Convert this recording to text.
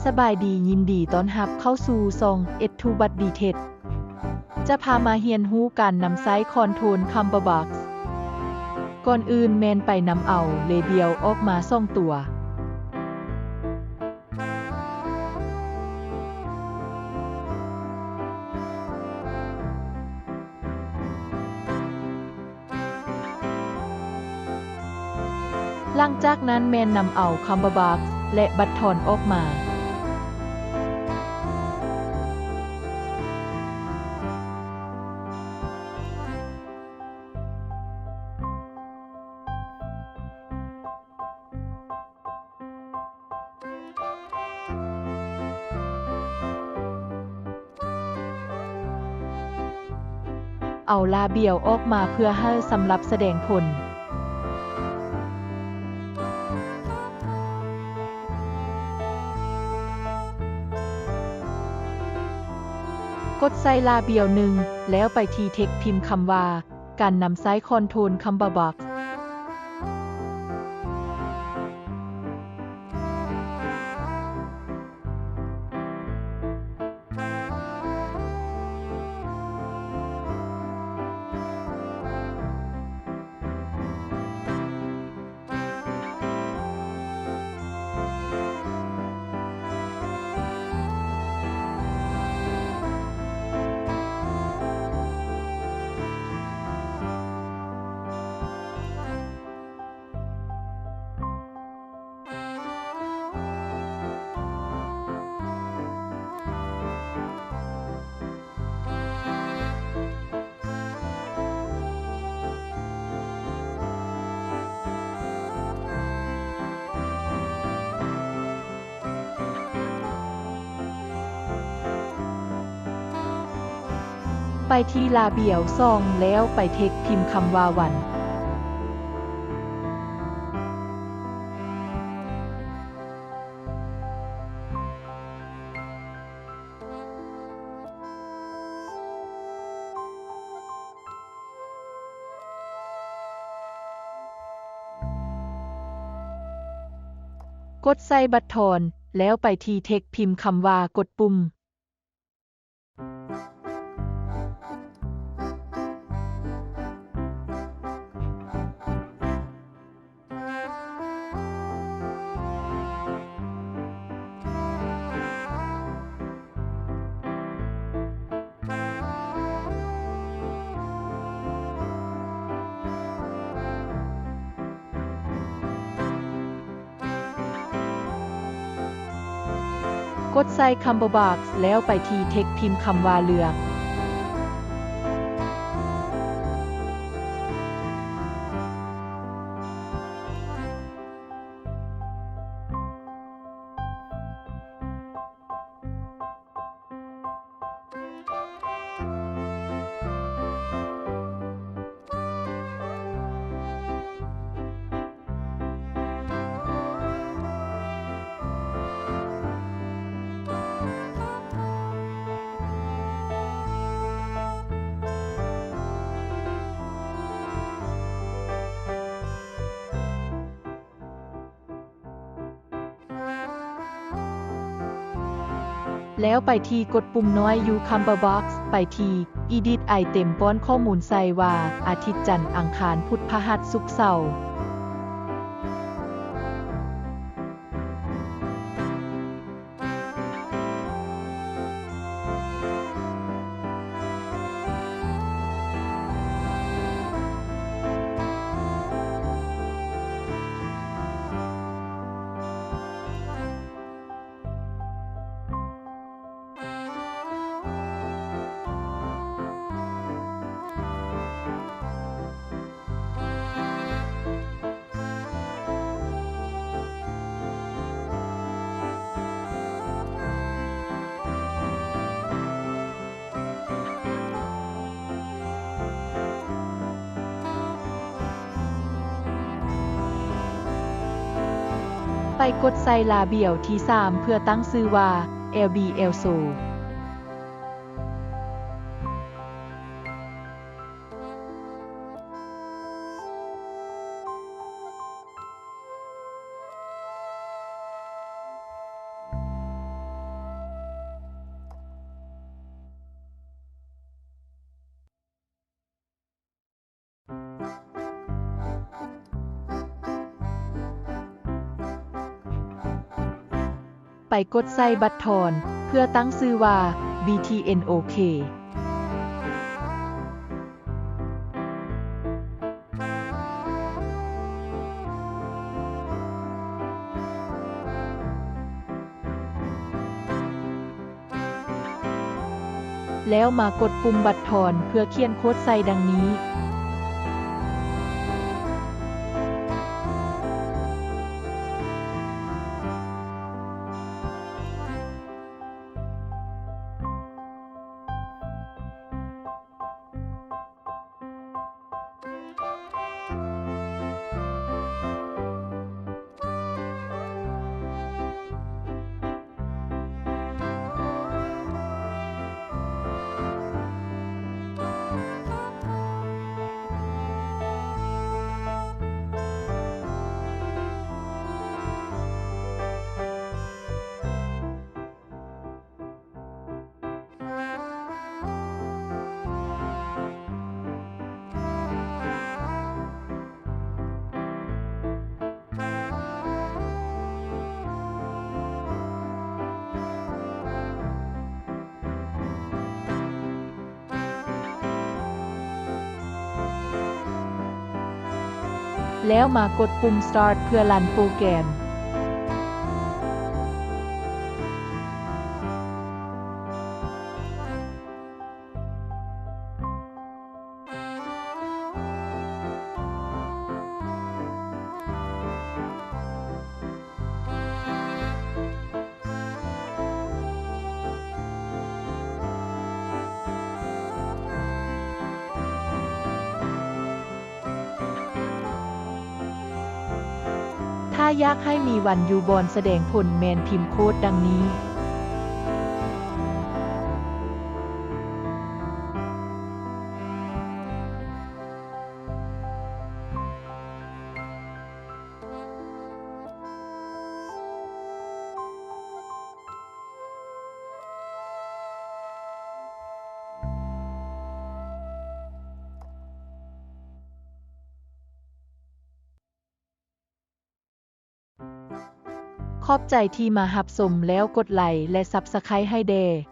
ສະບາຍດີ, ຍິນດີຕ້ອນຮັບເຂົ້າສູ່ຊ່ອງ Ed to Buddy Tech. ຈະພາມາຮຽນຮູ້ການນຳໃຊ້ຄອນໂທຣນຄຳເບີບັອກ. ກ່ອນອື່ນແມ່ນໄປນຳເອົາເລບຽວອອກມາສອງຕົວ. ຫຼັງຈາກນັ້ນແມ່ນນຳເອົາຄຳເບີບັອກ ແລະ ບັດທອນອອກມາ. ເອົາລາບຽວອອກມາເພື່ອໃຫ້ສຳລັບສະແດງຜົນ. ກົດໃສ່ລາບຽວໜຶ່ງ ແລ້ວໄປທີ່ເທັກພິມຄຳວ່າ ການນຳໃຊ້ຄອນໂທຣນຄຳເບີບັອກ. ໄປທີ່ລາບຽວສອງ ແລ້ວໄປເທັກພິມຄຳວ່າ ວັນ. ກົດໃສ່ບັດທອນ ແລ້ວໄປທີ່ເທັກພິມຄຳວ່າ ກົດປຸ່ມ. ກົດໃສ່ຄຳເບີບັອກ ແລ້ວໄປທີ່ເທັກພິມຄຳວ່າ ເລືອກ. ແລ້ວໄປທີ່ກົດປຸ່ມນ້ອຍຢູ່ຄຳເບີບັອກ ໄປທີ່ Edit Item ປ້ອນຂໍ້ມູນໃສ່ວ່າ ອາທິດ, ຈັນ, ອັງຄານ, ພຸດ, ພະຫັດ, ສຸກ, ເສົາ. ໄປກົດໃສ່ລາບຽວທີສາມ ເພື່ອຕັ້ງຊື່ວ່າ LBL Show. ໄ ໄປກົດໃສ່ບັດທອນ ເພື່ອຕັ້ງຊື່ວ່າ ບີທີເອັນ ໂອເຄ ແລ້ວມາກົດປຸ່ມບັດທອນເພື່ອຂຽນໂຄດໃສ່ດັ່ງນີ້. ແລ້ວມາກົດປຸ່ມສະຕາດເພື່ອຣັນໂປຣແກຣມ. ຖ້າຢາກໃຫ້ມີວັນຢູ່ບ່ອນສະແດງຜົນ ແມ່ນພິມໂຄດດັ່ງນີ້. ຂອບໃຈທີ່ມາຮັບຊົມ ແລ້ວກົດໄລ ແລະ Subscribe ໃຫ້ແດ່.